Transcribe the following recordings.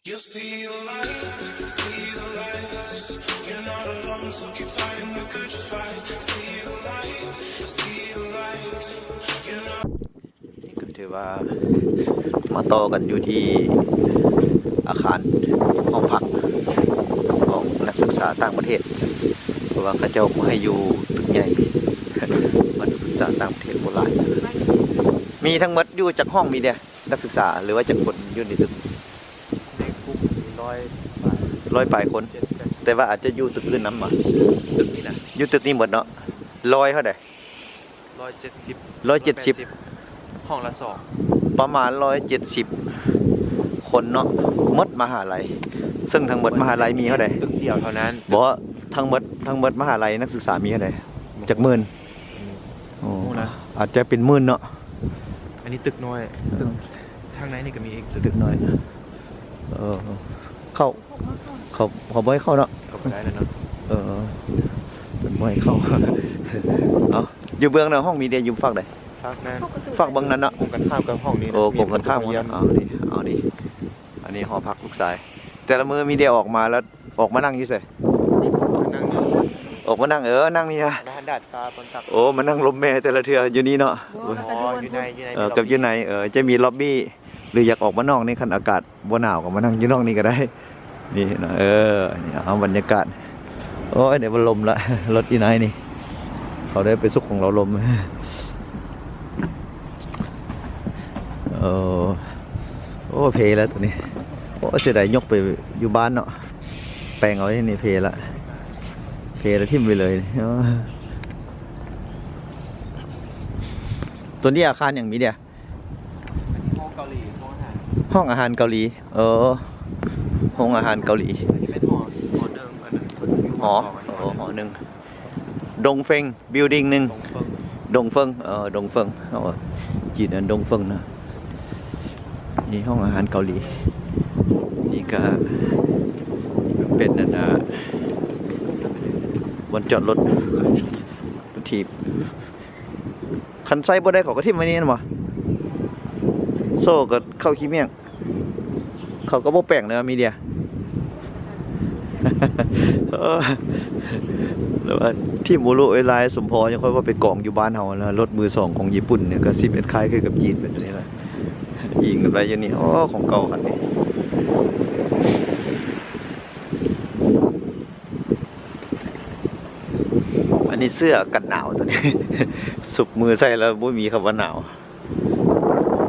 You'll see the light, see the light. You're not alone, so keep fighting the good fight. See the light, see the light. You're not ນີ້ກໍຖືວ່າມາຕໍ່ກັນຢູ່ທີ່ອາຄານຫ້ອງພັກຂອງນັກສຶກສາຕ່າງປະເທດ ເພາະວ່າເຂົາເຈົ້າບໍ່ໃຫ້ຢູ່ຕຶກໃຫຍ່ ວ່ານັກສຶກສາຕ່າງປະເທດບໍ່ຫຼາຍ. ມີທັງໝົດຢູ່ຈັກຫ້ອງ ມີແດ່ ນັກສຶກສາ ຫຼືວ່າຈັກຄົນຢູ່ໃນຕຶກ? ໃນກຸ່ມມີຮ້ອຍປາຍ ຮ້ອຍປາຍຄົນ ເຈັດແປດ ແຕ່ວ່າອາດຈະຢູ່ຕຶກອື່ນນຳບໍ? ຕຶກນີ້ນະ ຢູ່ຕຶກນີ້ໝົດເນາະ. ຮ້ອຍເທົ່າໃດ? ຮ້ອຍເຈັດສິບ ຮ້ອຍເຈັດສິບ ຫ້ອງລະສອງ ປະມານຮ້ອຍເຈັດສິບຄົນເນາະ ໝົດມະຫາໄລ. ເຊິ່ງທັງໝົດມະຫາໄລມີເທົ່າໃດ? ຕຶກດຽວເທົ່ານັ້ນ ບໍ່ ທັງໝົດ ທັງໝົດມະຫາໄລນັກສຶກສາມີເທົ່າໃດ? ຈັກໝື່ນ? ອືມ ໂອ້ ອາດຈະເປັນໝື່ນເນາະ. ອັນນີ້ຕຶກນ້ອຍ ເອີ ຕຶກ ທາງໃນນີ້ກໍມີອີກຕຶກ ຕຶກນ້ອຍ. ເອີ ເຂົ້າ ເຂົາ ເຂົາບໍ່ໃຫ້ເຂົ້າເນາະ ເຂົ້າບໍ່ໄດ້ແລ້ວເນາະ. ເອີ ເພິ່ນບໍ່ໃຫ້ເຂົ້າ. ເອົາ ຢູ່ເບື້ອງໜ້າຫ້ອງມີແດ່ ຢູ່ຟາກໃດ? ຟາກນັ້ນ ຟາກເບື້ອງນັ້ນເນາະ ກົງກັນຂ້າມກັບຫ້ອງນີ້ນະ. ໂອ້ ກົງກັນຂ້າມກັນເນາະ. ເອົານີ້ ເອົານີ້ ອັນນີ້ຫໍພັກລູກຊາຍ ແຕ່ລະມື້ມີແດ່ອອກມາແລ້ວ ອອກມານັ່ງຢູ່ໃສ? ນັ່ງຢູ່ ອອກມານັ່ງ ເອີ ນັ່ງນີ້ ມາຫັ້ນດາດຟ້າ ໂອ້ ມານັ່ງລົມແມ່ແຕ່ລະເທື່ອຢູ່ນີ້ເນາະ. ອໍ ຢູ່ໃນ ຢູ່ໃນ ເອີ ກັບຢູ່ໃນ ເອີ ຈະມີລັອບບີ້ ຫຼືຢາກອອກມານອກນີ້ ຄັນອາກາດບໍ່ໜາວກໍມານັ່ງຢູ່ນອກນີ້ກໍໄດ້. ນີ້ເນາະ ເອີ ນີ້ເອົາບັນຍາກາດ. ໂອ້ຍ ໄດ້ວ່າລົມລະ ລົດອີ່ນາຍນີ້ ເຂົາໄດ້ໄປສຸກຂອງລາວລົມ. ເອີ ໂອ້ ເພແລ້ວໂຕນີ້. ໂອ້ ເສຍດາຍ ຍົກໄປຢູ່ບ້ານເນາະ ແປງເອົາ. ນີ້ເພລະ ເພລະຖິ້ມໄປເລີຍ. ໂຕນີ້ອາຄານຫຍັງ ມີເດ? ຫ້ອງເກົາຫຼີ ຫ້ອງອາຫານ ຫ້ອງອາຫານເກົາຫຼີ. ເອີ ໂຮງອາຫານເກົາຫຼີ. ອັນນີ້ແມ່ນຫໍ ຫໍໜຶ່ງ ອັນນັ້ນ ຫໍ ຫໍສອງ ອັນນີ້ ຫໍໜຶ່ງ ດົງເຟັງ ບິວດິງໜຶ່ງ ດົງເຟີງ ເອີ ດົງເຟີງ ເອີ ຈີນອັນດົງເຟີງນະ. ນີ້ຫ້ອງອາຫານເກົາຫຼີ. ນີ້ກະເປັນອັນນ່າ ບ່ອນຈອດລົດ ລົດຖີບ. ຄັນໃຊ້ບໍ່ໄດ້ເຂົາກໍຖິ້ມໄວ້ນີ້ແມ່ນບໍ່? ໂສ້ກໍເຂົ້າຂີ້ມ້ຽງ ເຂົາກໍບໍ່ແປງເລີຍ ມີເດຍ. ແລ້ວວ່າຖິ້ມໂອໂລເອລາຍສົມພໍ ຍັງຄ່ອຍວ່າໄປກອງຢູ່ບ້ານເຮົານະ. ລົດມືສອງຂອງຍີ່ປຸ່ນນີ້ກໍຊິເປັນຄ້າຍຄືກັບຈີນແບບນີ້ລະ ອີງກັນໄປຢູ່ນີ້. ໂອ້ ຂອງເກົ່າຄັນນີ້. ອັນນີ້ເສື້ອກັນໜາວໂຕນີ້ ຊຸບມືໃສ່ແລ້ວບໍ່ມີຄຳວ່າໜາວ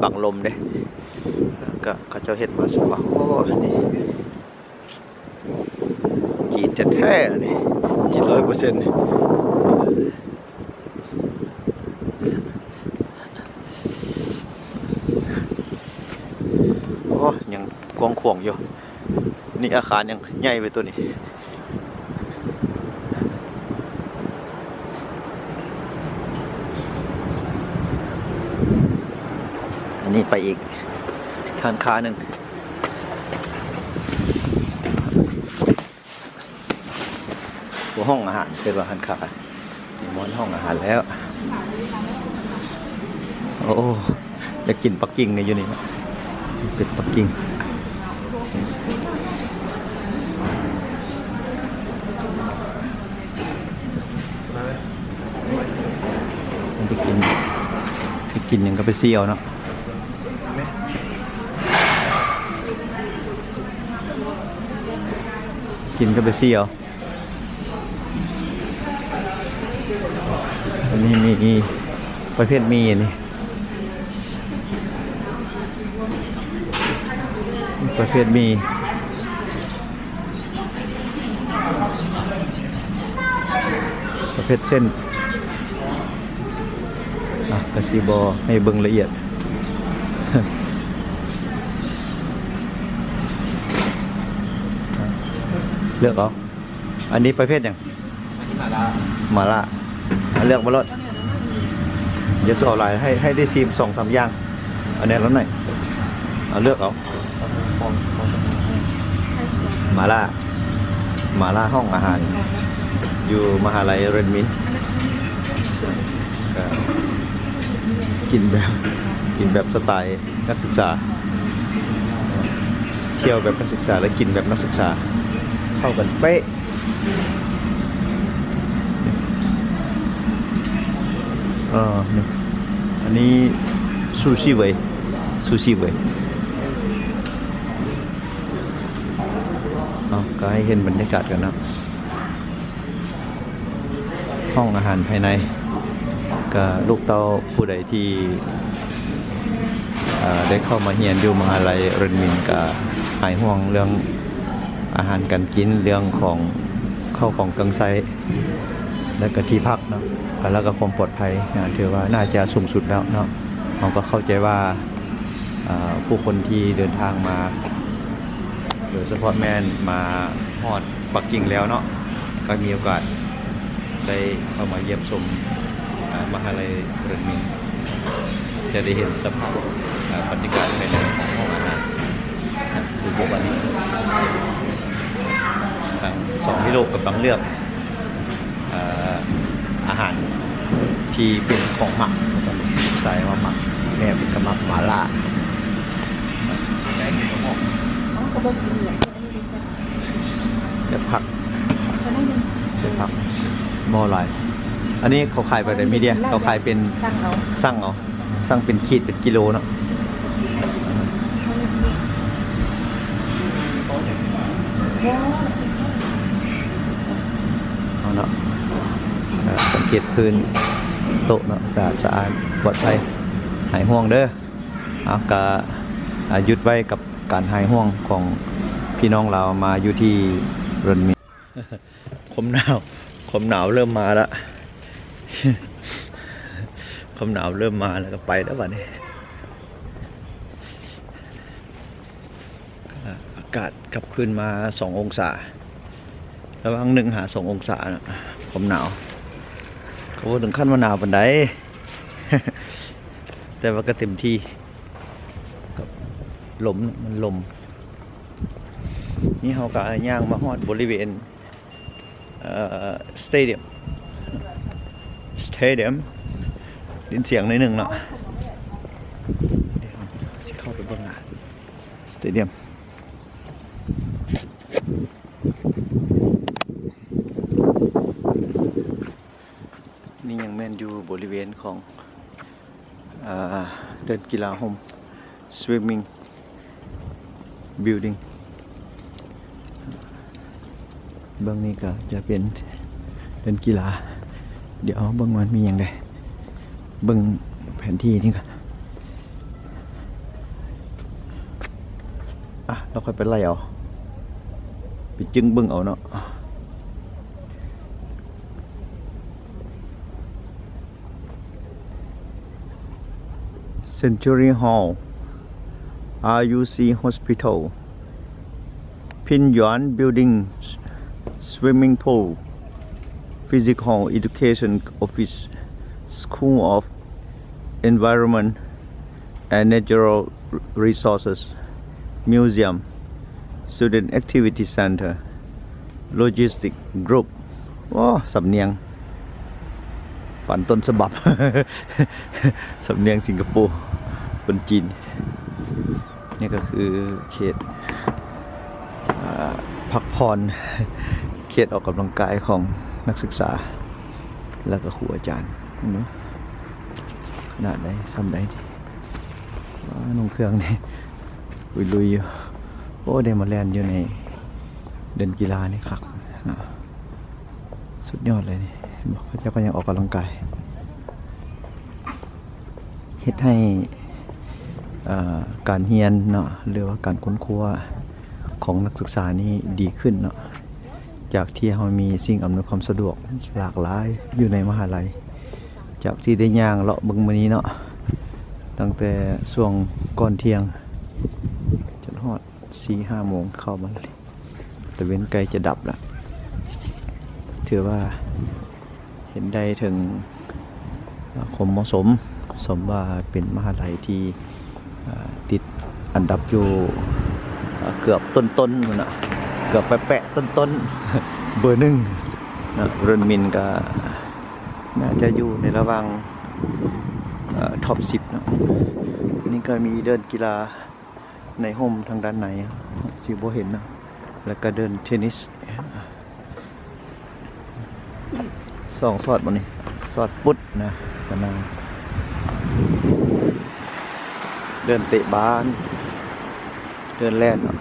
ບັງລົມເດ້. ກໍເຂົາເຈົ້າເຮັດມາສະເພາະ. ໂອ້ ອັນນີ້ຈີນແທ້ໆ ອັນນີ້ຈີນຮ້ອຍເປີເຊັນ. ໂອ້ ຍັງກວ້າງຂວາງຢູ່. ນີ້ອາຄານຍັງໃຫຍ່ໄປໂຕນີ້. ອັນນີ້ໄປອີກຮ້ານຄ້າໜຶ່ງ. ໂອ້ ຫ້ອງອາຫານ ເອີ້ນວ່າຮ້ານຄ້າ ນີ້ມ່ວນຫ້ອງອາຫານແລ້ວ. ໂອ້ ຢາກກິນປັກກິ່ງນີ້ຢູ່ນີ້ເນາະ ເປັນປັກກິ່ງ. ມັນໄປກິນ ໄປກິນຫຍັງກໍໄປຊີ້ເອົາເນາະ ກິນກໍໄປຊີ້ເອົາ. ອັນນີ້ມີປະເພດໝີ່ ອັນນີ້ປະເພດໝີ່ ປະເພດເສັ້ນ. ອ່ະ ກະຊິບໍ່ໃຫ້ເບິ່ງລະອຽດ ເລືອກເອົາ. ອັນນີ້ປະເພດຫຍັງ? ອັນນີ້ໝາລ່າ ໝາລ່າ. ເລືອກມາໂລດ ຢ່າຊິເອົາຫຼາຍ ໃຫ້ ໃຫ້ໄດ້ຊີມສອງສາມຢ່າງ. ອັນໃດລະໜ້ອຍ ເອົາເລືອກເອົາ. ໝາລ່າ ໝາລ່າຫ້ອງອາຫານ ຢູ່ມະຫາໄລເຣນມິນ. ກະກິນແບບ ກິນແບບສະໄຕ ນັກສຶກສາ. ທ່ຽວແບບນັກສຶກສາ ແລະ ກິນແບບນັກສຶກສາ ເຂົ້າກັນເປະ. ເອີ ນີ້ ອັນນີ້ຊູຊິເວີຍ ຊູຊິເວີຍ. ເອົາ ກໍໃຫ້ເຫັນບັນຍາກາດກັນເນາະ. ຫ້ອງອາຫານພາຍໃນ ກະລູກເຕົ້າຜູ້ໃດທີ່ ເອີ ໄດ້ເຂົ້າມາຮຽນຢູ່ມະຫາໄລເຣນມິນ ກະຫາຍຫ່ວງເລື່ອງອາຫານການກິນ, ເລື່ອງຂອງເຂົ້າຂອງເຄື່ອງໃຊ້ ແລະ ກະທີ່ພັກເນາະ, ກະ ແລະ ກະຄວາມປອດໄພ ນະ ຖືວ່າໜ້າຈະສູງສຸດແລ້ວເນາະ. ເຮົາກະເຂົ້າໃຈວ່າ ເອີ ຜູ້ຄົນທີ່ເດີນທາງມາ ໂດຍສະເພາະແມ່ນມາຮອດປັກກິ່ງແລ້ວເນາະ ກໍມີໂອກາດໄດ້ເຂົ້າມາຢ້ຽມຊົມ ເອີ ມະຫາໄລເຣນມິນ ຈະໄດ້ເຫັນສະພາບ ເອີ ບັນຍາກາດພາຍໃນຂອງຫ້ອງອາຫານ ຄືພວກອັນນີ້ ທາງສອງຮີໂຣກຳລັງເລືອກ ເອີ ອາຫານທີ່ເປັນຂອງໝັກ ວ່າຊັ້ນ. ລູກຊາຍວ່າໝັກ, ແມ່ເພິ່ນກໍໝັກໝາລ່າ. ແຕ່ຜັກ ແຕ່ຜັກບໍ່ຫຼາຍ. ອັນນີ້ເຂົາຂາຍແບບໃດ ມີເດຍ? ເຂົາຂາຍເປັນ ສັ່ງເອົາ ສັ່ງເອົາ. ສັ່ງເປັນຂີດເປັນກິໂລເນາະ. ເອົາເນາະ ເອີ ສັງເກດພື້ນໂຕະເນາະ ສະອາດສະອ້ານ ປອດໄພ ຫາຍຫ່ວງເດີ. ເອົາ ກະ ອາ ຢຸດໄວ້ກັບການຫາຍຫ່ວງຂອງພີ່ນ້ອງລາວມາຢູ່ທີ່ເຣນມິນ. ຄວາມໜາວ ຄວາມໜາວເລີ່ມມາລະ ຄວາມໜາວເລີ່ມມາແລ້ວ ກໍໄປແລ້ວບາດນີ້. ອາກາດກັບຄືນມາສອງອົງສາ ລະຫວ່າງໜຶ່ງຫາສອງອົງສານະ ຄວາມໜາວ. ກໍບໍ່ເຖິງຂັ້ນວ່າໜາວປານໃດ ແຕ່ວ່າກໍເຕັມທີ່ກັບລົມ ມັນລົມ. ນີ້ເຮົາກໍຍ່າງມາຮອດບໍລິເວນ ເອີ ສະເຕດຽມ ສະເຕດຽມ ໄດ້ຍິນສຽງໜ້ອຍໜຶ່ງເນາະ. ດຽວເຮົາຊິເຂົ້າໄປເບິ່ງໜ້າສະເຕດຽມ. ນີ້ຍັງແມ່ນຢູ່ບໍລິເວນຂອງ ເອີ ເດີ່ນກິລາຮົ່ມ Swimming Building. ເບື້ອງນີ້ກໍຈະເປັນເດີ່ນກິລາ. ດຽວເຮົາເບິ່ງວ່າມີຫຍັງແດ່ ເບິ່ງແຜນທີ່ນີ້ກ່ອນ. ອ່ະ ແລ້ວຄ່ອຍໄປໄລ່ເອົາ ໄປຈຶ່ງເບິ່ງເອົາເນາະ. Century Hall, R U C Hospital, Pinyon Building, Swimming Pool, Physical Education Office, School of Environment and Natural Resources, Museum, Student Activity Center, Logistic Group. ໂອ້ ສຳນຽງປານຕົ້ນສະບັບ ສຳນຽງສິງກະໂປ ຄົນຈີນ. ນີ້ກໍຄືເຂດ ເອີ ພັກຜ່ອນ ເຂດອອກກຳລັງກາຍຂອງນັກສຶກສາ ແລ້ວກໍຄູອາຈານ. ເບິ່ງດູ ຂະໜາດໃດ ສ່ຳໃດ. ວ້າ ນຸ່ງເຄື່ອງນີ້ ລຸຍໆຢູ່. ໂອ້ ໄດ້ມາແລ່ນຢູ່ໃນເດີ່ນກິລານີ້ຄັກເນາະ ສຸດຍອດເລີຍນີ້. ເຫັນບໍ່ ເຂົາເຈົ້າກໍຍັງອອກກຳລັງກາຍ ເຮັດໃຫ້ ເອີ ການຮຽນເນາະ ຫຼືວ່າການຄົ້ນຄວ້າຂອງນັກສຶກສານີ້ດີຂຶ້ນເນາະ. ຈາກທີ່ເຮົາມີສິ່ງອຳນວຍຄວາມສະດວກຫຼາກຫຼາຍຢູ່ໃນມະຫາໄລ ຈາກທີ່ໄດ້ຍ່າງເລາະເບິ່ງມື້ນີ້ເນາະ ຕັ້ງແຕ່ຊ່ວງກ່ອນທ່ຽງຈົນຮອດສີ່ຫ້າໂມງເຂົ້າມາ ຕາເວັນໃກ້ຈະດັບລະ ຖືວ່າເຫັນໄດ້ເຖິງ ຄວາມເໝາະສົມ ສົມວ່າເປັນມະຫາໄລທີ່ ເອີ ຕິດອັນດັບຢູ່ ເອີ ເກືອບຕົ້ນໆພຸ້ນນະ ເກືອບແປະໆຕົ້ນໆ ເບີໜຶ່ງນະ. ເຣນມິນກໍໜ້າຈະຢູ່ໃນລະຫວ່າງ ເອີ ທັອບສິບເນາະ. ນີ້ກໍມີເດີ່ນກິລາ ໃນຮົ່ມທາງດ້ານໃນຊິບໍ່ເຫັນເນາະ. ແລ້ວກໍເດີ່ນເທນນິສ ສອງຊອດບໍ່ນີ້ ຊອດປຸດນະ ກະນາງ ເດີ່ນເຕະບານ ເດີ່ນແລ່ນເນາະ.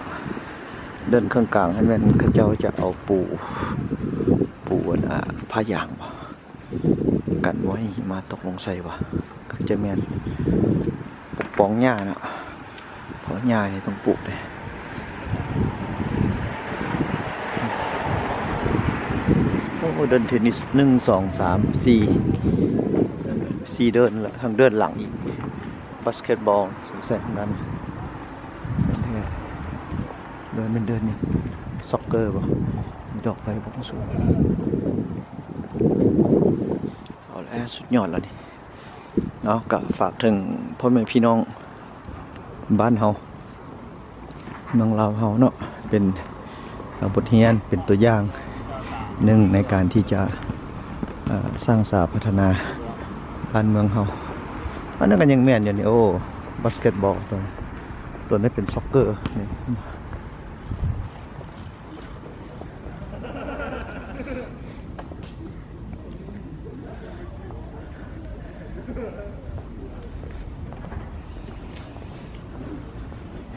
ເດີ່ນເຄິ່ງກາງຫັ້ນແມ່ນເຂົາເຈົ້າຈະເອົາປູ ປູອັນ ອ່າ ຜ້າຢາງບໍ ກັນບໍ່ໃຫ້ຫິມະຕົກລົງໃສ່ບໍ ຄືຈະແມ່ນ ປົກປ້ອງຫຍ້າເນາະ ເພາະຫຍ້ານີ້ຕ້ອງປູກເດ້. ໂອ້ ເດີ່ນເທນນິສ ໜຶ່ງ ສອງ ສາມ ສີ່ ສີ່ເດີ່ນ ແລ້ວທັງເດີ່ນຫຼັງອີກ ບາສເກັດບອລ ສົງໄສທາງນັ້ນ ເດີ່ນແມ່ນເດີ່ນນີ້ ຊັອກເກີບໍ ມີດອກໄຟບໍ່ສູງ. ເອົາແລ້ວ ສຸດຍອດແລ້ວນີ້ເນາະ. ກໍຝາກເຖິງພໍ່ແມ່ພີ່ນ້ອງບ້ານເຮົາ ເມືອງລາວເຮົາເນາະ ເປັນ ເອີ ບົດຮຽນ ເປັນຕົວຢ່າງໜຶ່ງໃນການທີ່ຈະ ເອີ ສ້າງສາພັດທະນາບ້ານເມືອງເຮົາ. ອັນນັ້ນກໍຍັງແມ່ນຢູ່ນີ້ ໂອ້ ບາສເກັດບອລ ຕົວ ຕົວນັ້ນເປັນຊັອກເກີນີ້.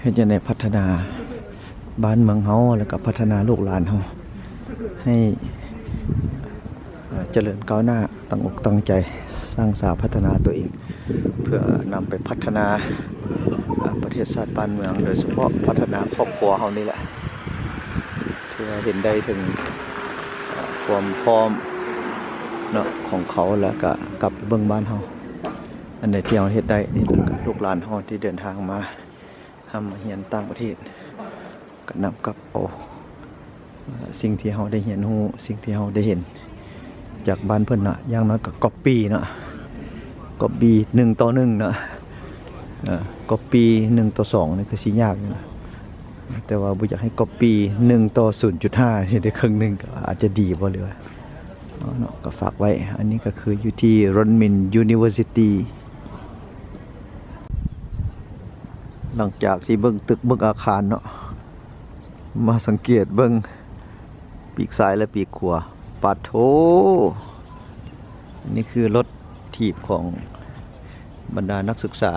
ເຮັດຈັ່ງໃດພັດທະນາບ້ານເມືອງເຮົາ ແລ້ວກໍພັດທະນາລູກຫຼານເຮົາໃຫ້ ເອີ ຈະເລີນກ້າວໜ້າ ຕັ້ງອົກຕັ້ງໃຈສ້າງສາພັດທະນາຕົວເອງ ເພື່ອນຳໄປພັດທະນາ ເອີ ປະເທດຊາດບ້ານເມືອງ ໂດຍສະເພາະພັດທະນາຄອບຄົວເຮົານີ້ແຫຼະ ເພື່ອເຫັນໄດ້ເຖິງ ເອີ ຄວາມພ້ອມເນາະ ຂອງເຂົາ ແລ້ວກະກັບໄປເບິ່ງບ້ານເຮົາ. ອັນໃດທີ່ເຮົາເຮັດໄດ້ນີ້ ແລ້ວກະລູກຫຼານເຮົາທີ່ເດີນທາງມາ ເຮົາມາຮຽນຕ່າງປະເທດ ກໍນຳກັບເອົາ ເອີ ສິ່ງທີ່ເຮົາໄດ້ຮຽນຮູ້ ສິ່ງທີ່ເຮົາໄດ້ເຫັນຈາກບ້ານເພິ່ນນະ ຢ່າງໜ້ອຍກໍກັອບປີ້ເນາະ ກັອບປີ້ໜຶ່ງຕໍ່ໜຶ່ງເນາະ ເອີ ກັອບປີ້ໜຶ່ງຕໍ່ສອງນີ້ຄືຊິຍາກຢູ່ນະ ແຕ່ວ່າບໍ່ຢາກໃຫ້ກັອບປີ້ໜຶ່ງຕໍ່ສູນຈຸດຫ້າ ຊິໄດ້ເຄິ່ງໜຶ່ງ ກໍອາດຈະດີບໍ່ ຫຼືວ່າເນາະ ກໍຝາກໄວ້. ອັນນີ້ກໍຄືຢູ່ທີ່ Renmin University. ຫຼັງຈາກທີ່ເບິ່ງຕຶກເບິ່ງອາຄານເນາະ ມາສັງເກດເບິ່ງປີກຊ້າຍ ແລະ ປີກຂວາ ປາດໂທ ນີ້ຄືລົດຖີບຂອງບັນດານັກສຶກສາ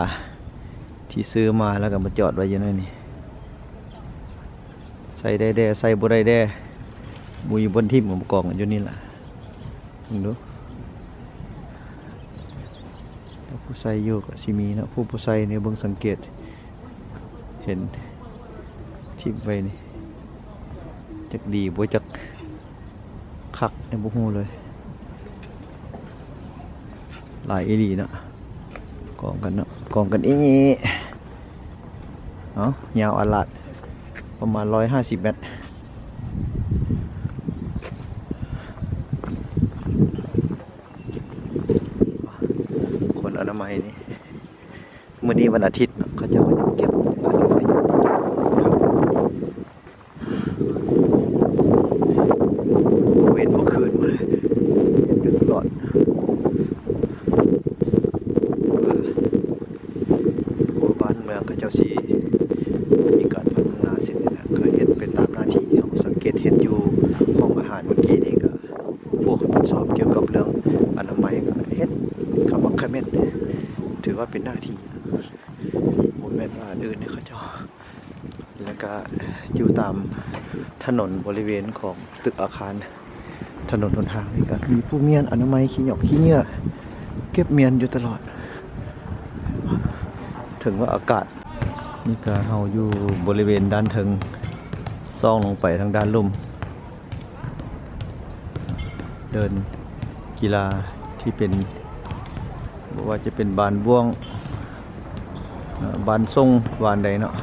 ທີ່ຊື້ມາ ແລ້ວກໍມາຈອດໄວ້ຢູ່ໃນນີ້ ໃສ່ໄດ້ແດ່ ໃສ່ບໍ່ໄດ້ແດ່ ບໍ່ມີບ່ອນຖິ້ມ ເອົາມາກອງກັນຢູ່ນີ້ລະ. ເບິ່ງດູ ແຕ່ຜູ້ໃສ່ຢູ່ກໍຊິມີເນາະ ຜູ້ບໍ່ໃສ່ນີ້ເບິ່ງສັງເກດເຫັນຖິ້ມໄວ້ນີ້ ຈັກດີບໍ່ ຈັກຄັກ ຍັງບໍ່ຮູ້ເລີຍ ຫຼາຍອີ່ຫຼີເນາະ ກອງກັນເນາະ ກອງກັນອີ່ ເອົາ ຍາວອາດຫຼາດ ປະມານຮ້ອຍຫ້າສິບແມັດ. ຄົນອະນາໄມນີ້ ມື້ນີ້ວັນອາທິດເນາະ ເຂົາເຈົ້າກໍຍັງເກັບອະນາໄມຢູ່ ເວັ້ນບໍ່ຄືນເລີຍ ເຮັດຢູ່ຕະຫຼອດ. ກວ່າບ້ານເມືອງເຂົາເຈົ້າຊິມີການພັດທະນາເຊັ່ນນີ້ນະ ກໍເຮັດໄປຕາມໜ້າທີ່. ເຮົາສັງເກດເຫັນຢູ່ຫ້ອງອາຫານມື້ກີ້ນີ້ ກໍພວກຮັບຜິດຊອບກ່ຽວກັບເລື່ອງອະນາໄມກໍເຮັດຂະໝັກຂະເໝັ້ນ ຖືວ່າເປັນໜ້າທີ່ ບໍ່ແມ່ນວ່າອັນອື່ນເດ້ເຂົາເຈົ້າ. ແລ້ວກະຢູ່ຕາມຖະໜົນບໍລິເວນຂອງຕຶກອາຄານ ຖະໜົນຫົນທາງນີ້ກະມີຜູ້ມ້ຽນອະນາໄມຂີ້ຫຍອກຂີ້ເຫຍື້ອ ເກັບມ້ຽນຢູ່ຕະຫຼອດ ເຖິງວ່າອາກາດ. ນີ້ກະເຮົາຢູ່ບໍລິເວນດ້ານເທິງ ສ່ອງລົງໄປທາງດ້ານລຸ່ມ ເດີ່ນກິລາທີ່ເປັນ ບໍ່ວ່າຈະເປັນບານບ້ວງ ເອີ ບານສົ່ງ ບານໃດເນາະ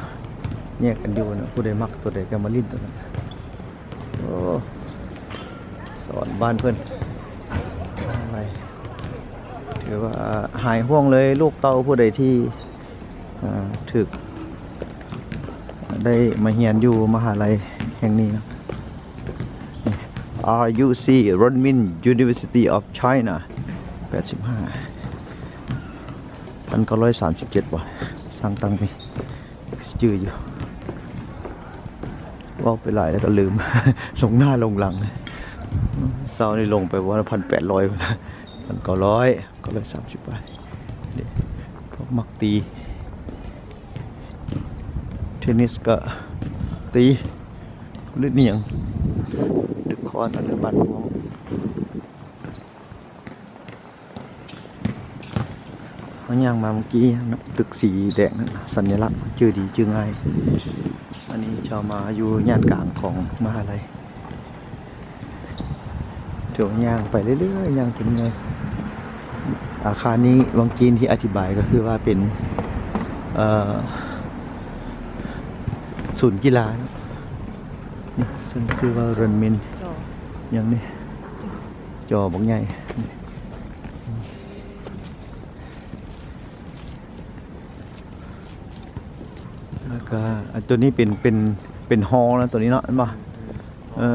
ແຍກກັນຢູ່ເນາະ ຜູ້ໃດມັກຕົວໃດກໍມາຫຼິ້ນຕົວນັ້ນ. ໂອ້ ສອນບ້ານເພິ່ນ ຖືວ່າຫາຍຫ່ວງເລີຍ ລູກເຕົ້າຜູ້ໃດທີ່ ເອີ ຖືກ ໄດ້ມາຮຽນຢູ່ມະຫາໄລແຫ່ງນີ້ເນາະ. R U C Renmin University of China ແປດສິບຫ້າ ພັນເກົ້າຮ້ອຍສາມສິບເຈັດ ບໍ່ ສ້າງຕັ້ງນີ້ ຈື່ຢູ່ ເວົ້າໄປຫຼາຍແລ້ວກໍລືມ ຫຼົງໜ້າຫຼົງຫຼັງ. ເຊົ້ານີ້ລົງໄປວ່າ ພັນແປດຮ້ອຍ ພັນເກົ້າຮ້ອຍ ເກົ້າຮ້ອຍສາມສິບປາຍ. ເດ້ ພວກມັກຕີ ເທນນິສກໍຕີ ຫຼິ້ນອີ່ຫຍັງ ດຶກຄ້ອນ ອັນນັ້ນບ້ານມ່ວງ. ເຮົາຍ່າງມາເມື່ອກີ້ເນາະ ຕຶກສີແດງນັ້ນ ສັນຍະລັກ ຈື່ດີຈື່ງ່າຍ. ອັນນີ້ເຈົ້າມາຢູ່ຍ່ານກາງຂອງມະຫາໄລ ເຈົ້າຍ່າງໄປເລື້ອຍໆ ຍ່າງຈົນເມື່ອຍ. ອາຄານນີ້ ຫວ່າງກີ້ທີ່ອະທິບາຍກໍຄືວ່າເປັນ ເອີ ສູນກິລາເນາະ ເຊິ່ງຊື່ວ່າເຣນມິນ ຫຍັງນີ້ ຈໍບັກໃຫຍ່. ແລ້ວກໍ ອາ ຕົວນີ້ເປັນ ເປັນ ເປັນຮໍນະ ຕົວນີ້ເນາະ ເຫັນບໍ່? ເອີ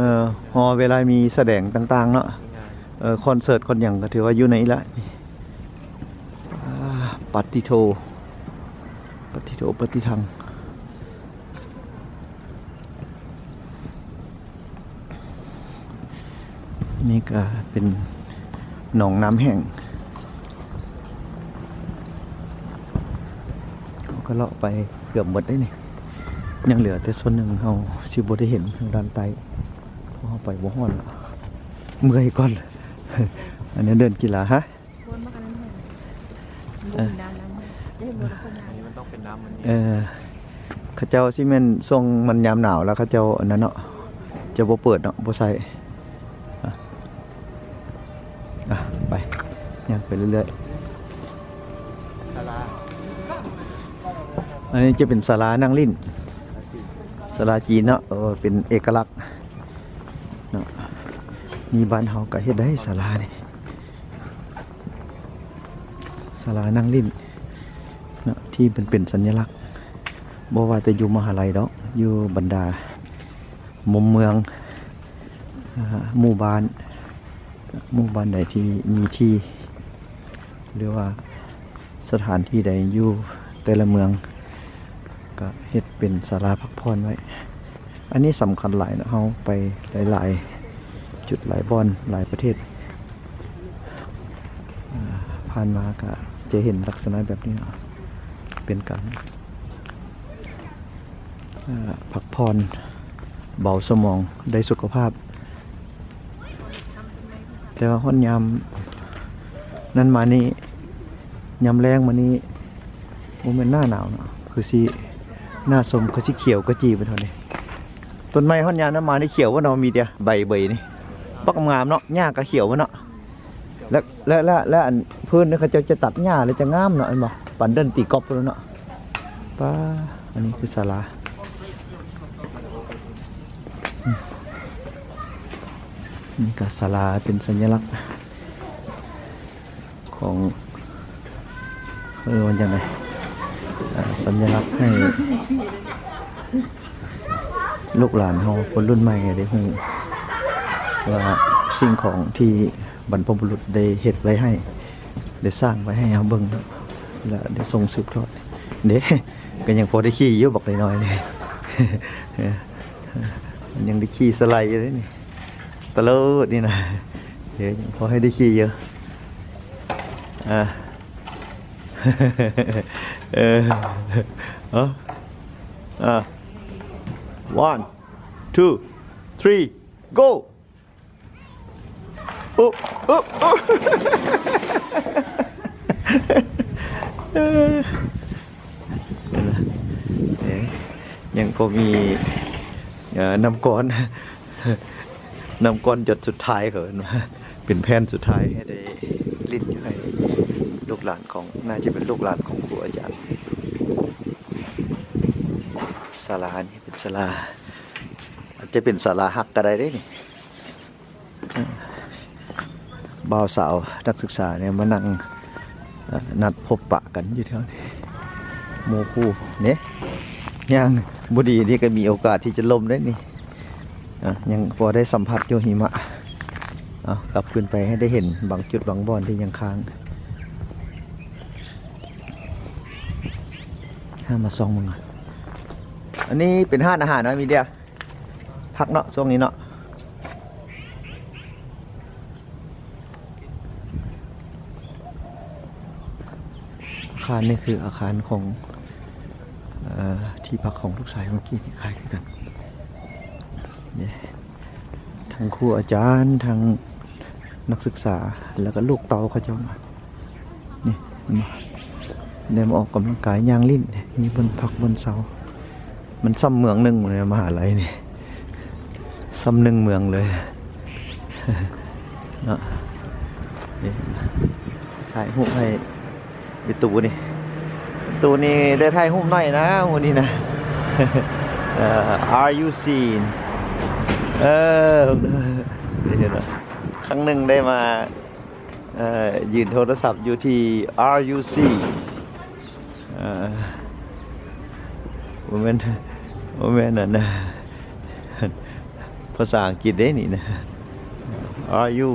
ຮໍເວລາມີສະແດງຕ່າງໆເນາະ ເອີ ຄອນເສີດຄອນຫຍັງກໍຖືວ່າຢູ່ໃນນີ້ລະ. ອາ ປາຕິໂທ ປາຕິໂທ ປາຕິທັງ. ນີ້ກໍເປັນໜອງນ້ຳແຫ້ງ ເຮົາກໍເລາະໄປເກືອບໝົດເດ້ນີ້ ຍັງເຫຼືອແຕ່ສ່ວນໜຶ່ງເຮົາຊິບໍ່ໄດ້ເຫັນທາງດ້ານໃຕ້ ເພາະເຮົາໄປບໍ່ຮອດ ເມື່ອຍກ່ອນ. ອັນນີ້ເດີນກິລາ ຮະ? ເອີ ອັນນີ້ມັນຕ້ອງເປັນນ້ຳມັນ ເອີ ເຂົາເຈົ້າຊິແມ່ນຊ່ວງມັນຍາມໜາວແລ້ວເຂົາເຈົ້າອັນນັ້ນເນາະ ຈະບໍ່ເປີດເນາະ ບໍ່ໃຊ້. ອາ ອາ ໄປ ຍ່າງໄປເລື້ອຍໆ. ສາລາ ອັນນີ້ຈະເປັນສາລານັ່ງຫຼິ້ນ ສາລາຈີນເນາະ ເອີ ເປັນເອກະລັກເນາະ. ນີ້ບ້ານເຮົາກໍເຮັດໄດ້ສາລານີ້ ສາລານັ່ງຫຼິ້ນເນາະ ທີ່ມັນເປັນສັນຍະລັກ ບໍ່ວ່າແຕ່ຢູ່ມະຫາໄລດອກ ຢູ່ບັນດາມຸມເມືອງ ອາ ໝູ່ບ້ານ ໝູ່ບ້ານໃດທີ່ມີທີ່ ຫຼືວ່າສະຖານທີ່ໃດຢູ່ແຕ່ລະເມືອງ ກໍເຮັດເປັນສາລາພັກຜ່ອນໄວ້. ອັນນີ້ສຳຄັນຫຼາຍເນາະ ເຮົາໄປຫຼາຍໆຈຸດ ຫຼາຍບ່ອນ ຫຼາຍປະເທດ ອາ ຜ່ານມາກໍຈະເຫັນລັກສະນະແບບນີ້ເນາະ ເປັນການ ອາ ພັກຜ່ອນ ເບົາສະໝອງ ໄດ້ສຸຂະພາບ. ແຕ່ວ່າຮອດຍາມນັ້ນມານີ້ ຍາມແລ້ງມານີ້ ບໍ່ແມ່ນໜ້າໜາວເນາະ ຄືຊິ ໜ້າຊົມ ຄືຊິຂຽວຂະຈີໄປເທົ່ານີ້. ຕົ້ນໄມ້ຮອດຍາມນັ້ນມານີ້ຂຽວເບິດເນາະ ມີແຕ່ໃບເບີຍນີ້ ບັກງາມເນາະ ຫຍ້າກໍຂຽວເບິດເນາະ. ແລະ ແລະ ແລະ ແລະ ອັນພື້ນນີ້ເຂົາເຈົ້າຈະຕັດຫຍ້າແລ້ວຈະງາມເນາະ ເຫັນບໍ່? ປານເດີ່ນຕີກອບພຸ້ນເນາະ. ປ້າ ອັນນີ້ຄືສາລາ ອືມ ນີ້ກໍສາລາເປັນສັນຍະລັກຂອງ ເອີ້ນວ່າຈັ່ງໃດ ອາ ສັນຍະລັກໃຫ້ ລູກຫຼານເຮົາຄົນລຸ້ນໃໝ່ໄດ້ຮູ້ວ່າສິ່ງຂອງທີ່ບັນພະບຸລຸດໄດ້ເຮັດໄວ້ໃຫ້ ໄດ້ສ້າງໄວ້ໃຫ້ເຮົາເບິ່ງ ແລະ ໄດ້ສົ່ງສືບທອດ. ເດ້ ກໍຍັງພໍໄດ້ຂີ່ຢູ່ບັກນ້ອຍໆນີ້ ຍັງໄດ້ຂີ່ສະໄລຢູ່ເດ້ນີ້ ຕະເລີດນີ້ນະ ເດ້ ຍັງພໍໃຫ້ໄດ້ຂີ່ຢູ່ ອາ ເອີ ເອີ ອາ one two three go. ໂອ້ ໂອ້ ໂອ້ ເອີ ຍັງພໍມີ ເອີ ນ້ຳກ້ອນ ນ້ຳກ້ອນຢົດສຸດທ້າຍ ເຂົາເອີ້ນວ່າ ເປັນແຜ່ນສຸດທ້າຍໃຫ້ໄດ້ຫຼິ້ນຢູ່ໃຫ້ລູກຫຼານຂອງ ໜ້າຈະເປັນລູກຫຼານຂອງຄູອາຈານ. ສາລານີ້ເປັນສາລາ ອາດຈະເປັນສາລາຮັກກໍໄດ້ເດ້ນີ້. ບ່າວສາວນັກສຶກສານີ້ມານັ່ງ ເອີ ນັດພົບປະກັນຢູ່ແຖວນີ້ ໝູ່ຄູ່ເດ້. ຍ່າງບໍ່ດີນີ້ກໍມີໂອກາດທີ່ຈະລົ້ມໄດ້ນີ້. ອາ ຍັງພໍໄດ້ສຳຜັດຢູ່ຫິມະ. ເອົາ ກັບຄືນໄປໃຫ້ໄດ້ເຫັນບາງຈຸດບາງບ່ອນທີ່ຍັງຄ້າງ. ຫາມາສ່ອງເບິ່ງກ່ອນ. ອັນນີ້ເປັນຮ້ານອາຫານເນາະ ມີເດຍ ພັກເນາະ ຊ່ວງນີ້ເນາະ. ອາຄານນີ້ຄືອາຄານຂອງ ເອີ ທີ່ພັກຂອງລູກຊາຍເມື່ອກີ້ນີ້ ຄ້າຍຄືກັນ. ນີ້ ທັງຄູອາຈານ ທັງນັກສຶກສາ ແລ້ວກໍລູກເຕົ້າເຂົາເຈົ້າມາ. ນີ້ ເຫັນບໍ່? ໄດ້ມາອອກກຳລັງກາຍ ຍ່າງຫຼິ້ນ ມີບ່ອນພັກບ່ອນເຊົາ. ມັນຊ່ຳເມືອງໜຶ່ງເລີຍ ມະຫາໄລນີ້ ຊ່ຳໜຶ່ງເມືອງເລີຍເນາະ. ນີ້ ຖ່າຍຮູບໃຫ້ໄອ້ຕູ້ນີ້ ຕູ້ນີ້ໄດ້ຖ່າຍຮູບໜ້ອຍນະ ມື້ນີ້ນະ. ເອີ Are you seen? ເອີ ເຫັນບໍ່? ຄັ້ງໜຶ່ງໄດ້ມາ ເອີ ຢືນໂທລະສັບຢູ່ທີ່ Are you seen? ເອີ ບໍ່ແມ່ນ ບໍ່ແມ່ນອັນນະ ພາສາອັງກິດເດ້ນີ້ນະ. Are you,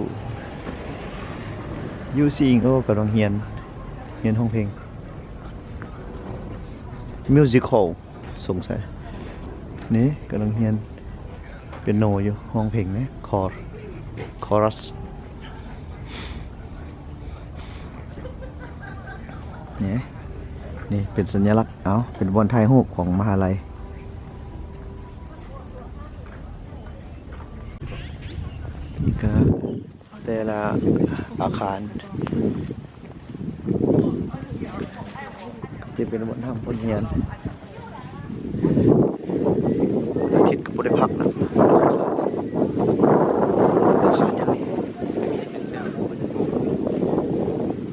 you seen? ໂອ້ ກຳລັງຮຽນ ຮຽນຮ້ອງເພງ musical ສົງໄສ ນີ້ກຳລັງຮຽນ ເປຍໂນຢູ່ ຮ້ອງເພງເດ້ ຄອ ຄອຣັສ. ນີ້ ນີ້ເປັນສັນຍະລັກ ເອົາ ເປັນບ່ອນຖ່າຍຮູບຂອງມະຫາໄລ. ນີ້ກະ ແຕ່ລະອາຄານ ຈະເປັນບ່ອນຮ່ຳບ່ອນຮຽນ ອາທິດກໍບໍ່ໄດ້ພັກນະ ນັກສຶກສາ. ອາຄານຫຍັງນີ້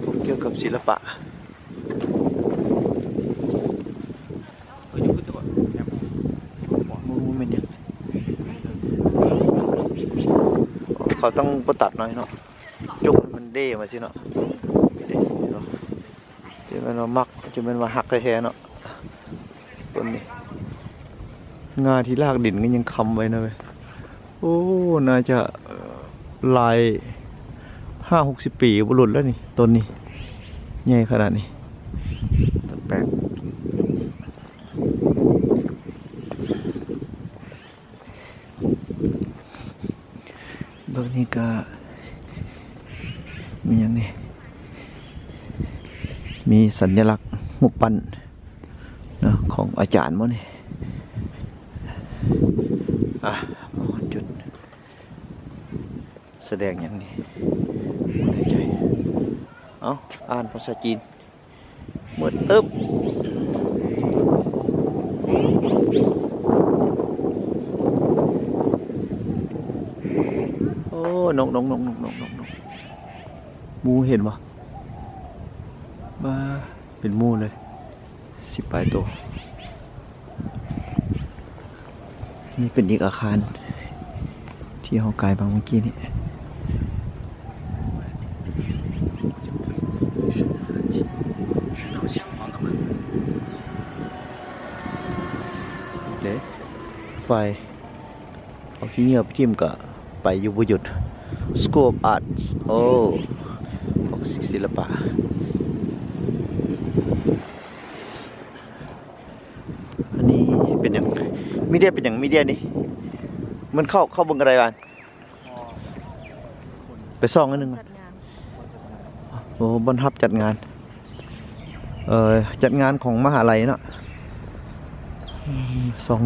ພວກກ່ຽວກັບສິລະປະ. ບໍ່ຮູ້ແມ່ນຫຍັງ ເຂົາຕ້ອງບໍ່ຕັດໜ້ອຍເນາະ ຈົກໃຫ້ມັນເດ້ມາຊີ້ເນາະ ເດ້ເນາະ ຈະແມ່ນວ່າມັກ ຈະແມ່ນວ່າຮັກແທ້ໆເນາະ ຕົ້ນນີ້ ງ່າທີ່ລາກດິນກໍຍັງຄ້ຳໄວ້ນະເວີຍ. ໂອ້ ໜ້າຈະ ເອີ ຫຼາຍ ຫ້າຫົກສິບປີບໍ່ຫຼຸດແລ້ວນີ້ ຕົ້ນນີ້ ໃຫຍ່ຂະໜາດນີ້ ຕົ້ນແປກ. ເບິ່ງນີ້ກະມີຫຍັງນີ້ ມີສັນຍະລັກຮູບປັ້ນເນາະ ຂອງອາຈານບໍ່ນີ້. ອ່ະ ມາຮອດຈຸດ ສະແດງຫຍັງນີ້ ບໍ່ແນ່ໃຈ. ເອົ້າ ອ່ານພາສາຈີນ ມືດຕຶບ. ໂອ້ ນົກ ນົກ ນົກ ນົກ ນົກ ນົກ ນົກ ໝູເຫັນບໍ່? ມາເປັນໝູເລີຍ ສິບປາຍໂຕ. ນີ້ເປັນອີກອາຄານທີ່ເຮົາກາຍມາເມື່ອກີ້ນີ້ ເດ້ ໄຟ ເອົາຂີ້ເຫຍື້ອໄປຖິ້ມກະໄປຢູ່ບໍ່ຢຸດ. School of Arts ໂອ້ ພວກສິລະປະ. ອັນນີ້ເປັນຫຍັງ? ມີເດຍ ເປັນຫຍັງ? ມີເດຍນີ້ ມັນເຂົ້າ ເຂົ້າເບິ່ງກະໄດ້ຫວາ? ໄປສ່ອງອັນໜຶ່ງ. ຈັດງານ ໂອ້ ບ່ອນຮັບຈັດງານ ເອີ ຈັດງານຂອງມະຫາໄລເນາະ. ອືມ ສ່ອງ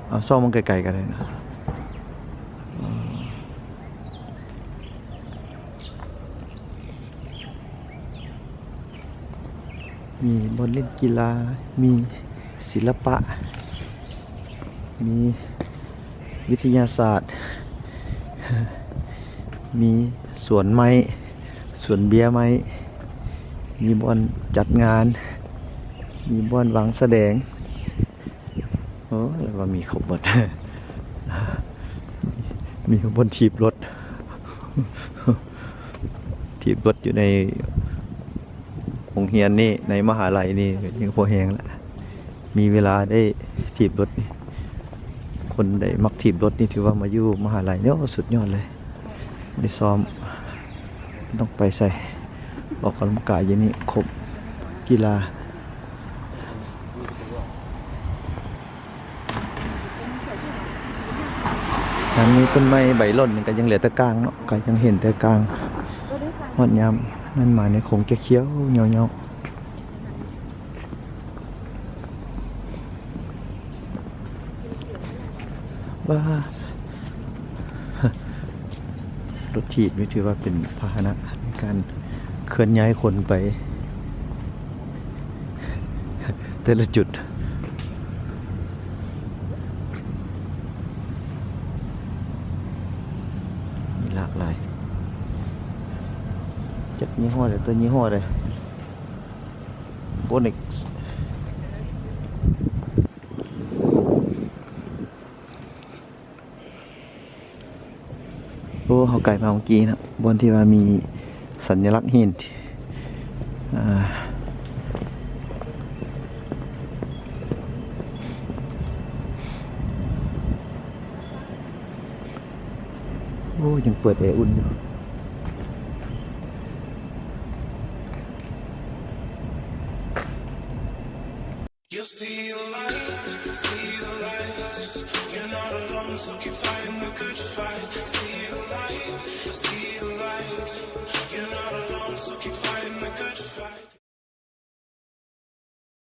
ເອົາ ສ່ອງມັນໄກໆກະໄດ້ນະ. ມີບ່ອນຫຼິ້ນກິລາ ມີສິລະປະ ມີວິທະຍາສາດ ມີສວນໄມ້ ສວນເບ້ຍໄມ້ ມີບ່ອນຈັດງານ ມີບ່ອນວາງສະແດງ. ໂອ້ ລະວ່າມີຄົບໝົດ ມີບ່ອນຖີບລົດ ຖີບລົດຢູ່ໃນໂຮງຮຽນນີ້ ໃນມະຫາໄລນີ້ ຍັງພໍແຮງລະ ມີເວລາໄດ້ຖີບລົດນີ້. ຄົນໃດມັກຖີບລົດນີ້ ຖືວ່າມາຢູ່ມະຫາໄລນີ້ ໂອ້ ສຸດຍອດເລີຍ. ໄດ້ຊ້ອມ ຕ້ອງໄປໃສ ອອກກຳລັງກາຍຢູ່ນີ້ຄົບ ກິລາ. ອັນນີ້ຕົ້ນໄມ້ໃບຫຼົ່ນ ກໍຍັງເຫຼືອແຕ່ກ້າງເນາະ ກໍຍັງເຫັນແຕ່ກ້າງ. ຮອດຍາມນັ້ນມານີ້ຄົງຈະຂຽວເຫຍົາວໆ. ວ້າ ລົດຖີບນີ້ຖືວ່າເປັນພາຫະນະໃນການເຄື່ອນຍ້າຍຄົນໄປແຕ່ລະຈຸດ ມີຫຼາກຫຼາຍ ຈັກຍີ່ຫໍ້ໃດ ຕົວຍີ່ຫໍ້ໃດ. Phoenix. ໂອ້ ເຮົາໄກມາເມື່ອກີ້ນະ ບ່ອນທີ່ວ່າມີສັນຍະລັກຫີນ ອ່າ ໂອ້ ຍັງເປີດແອອຸ່ນຢູ່. You'll see the light, see the light. You're not alone, so keep fighting the good fight. See the